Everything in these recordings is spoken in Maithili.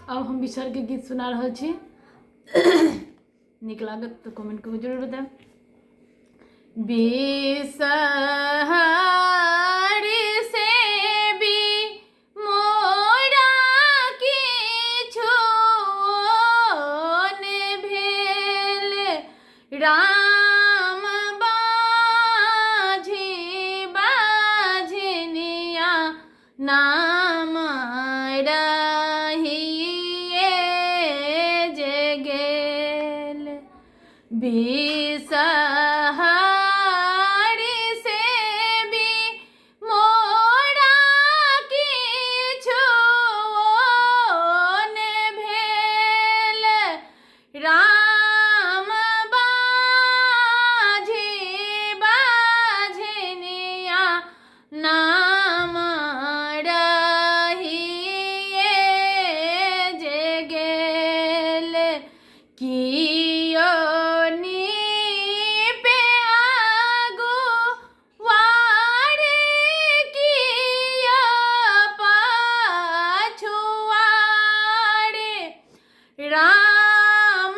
आब हम बिसहरके गीत सुना रहल छी। नीक लागत तऽ कमेंट कऽ जरूर बतायब। बिसहर से भी मोरा किछु ने भेल, राम बाझी बाझनिया नाम रहिए जे गेल। बिसहर से भी मोरा किछु ने भेल, राम बाझी बाझनिया नाम रहिए जे गेल। कियो नीपे आगू वारे, कियो पछुआरे, राम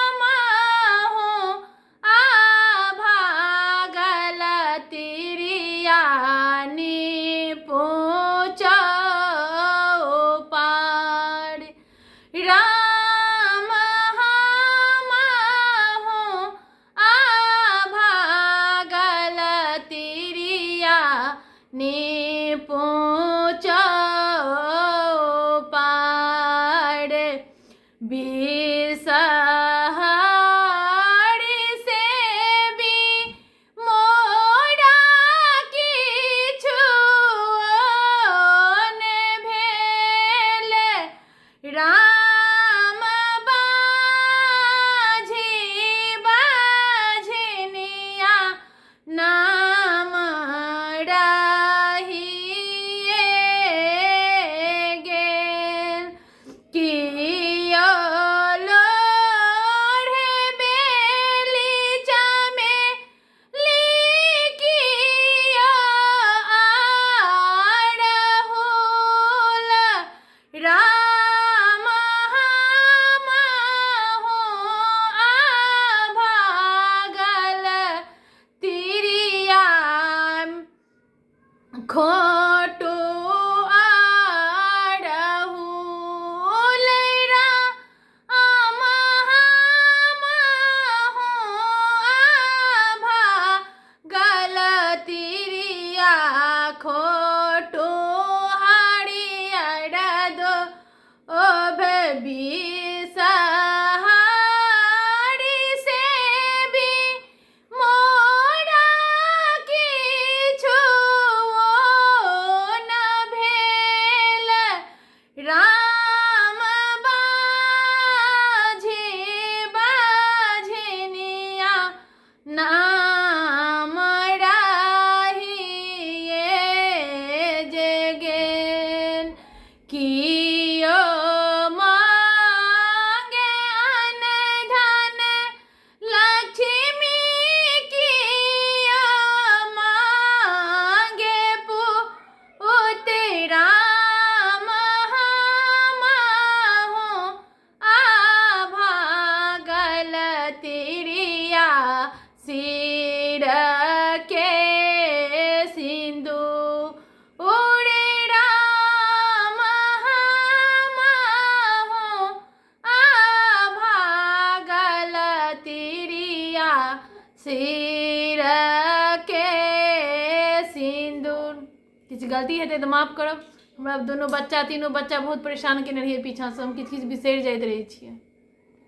हमहु आभागल तिरियानी पूछ पार, राम हमहु आभागल तिरिया नी पूछ पार। बिसहर से भी मोरा किछु ने भेल, राम बाझी बाझनिया नाम रहिए गेल। कियो लोढ़े बेली चमेली, कियो अड़हुल, राम हमहु अभागल तिरिया खोटू अड़हुल, राम हमहु अभागल तिरिया खोटू हरियर दो ओभ। बिसहर से भी मोरा किछु न भेल, राम बाझी बाझनिया नाम रहिए जे गेल। कियो मांगे अनधन लक्ष्मी, कियो मांगे पुत, राम हमहु अभागल तिरिया सिर के सिंदूर, राम हमहु अभागल तिरिया सिर के सिंदूर। किछु गलती हेतै तऽ माफ करब हमरा। दुनू बच्चा, तीनू बच्चा बहुत परेशान केने रहियै पीछाँसँ, हम किछु किछु बिसरि जाइत रहै छियै।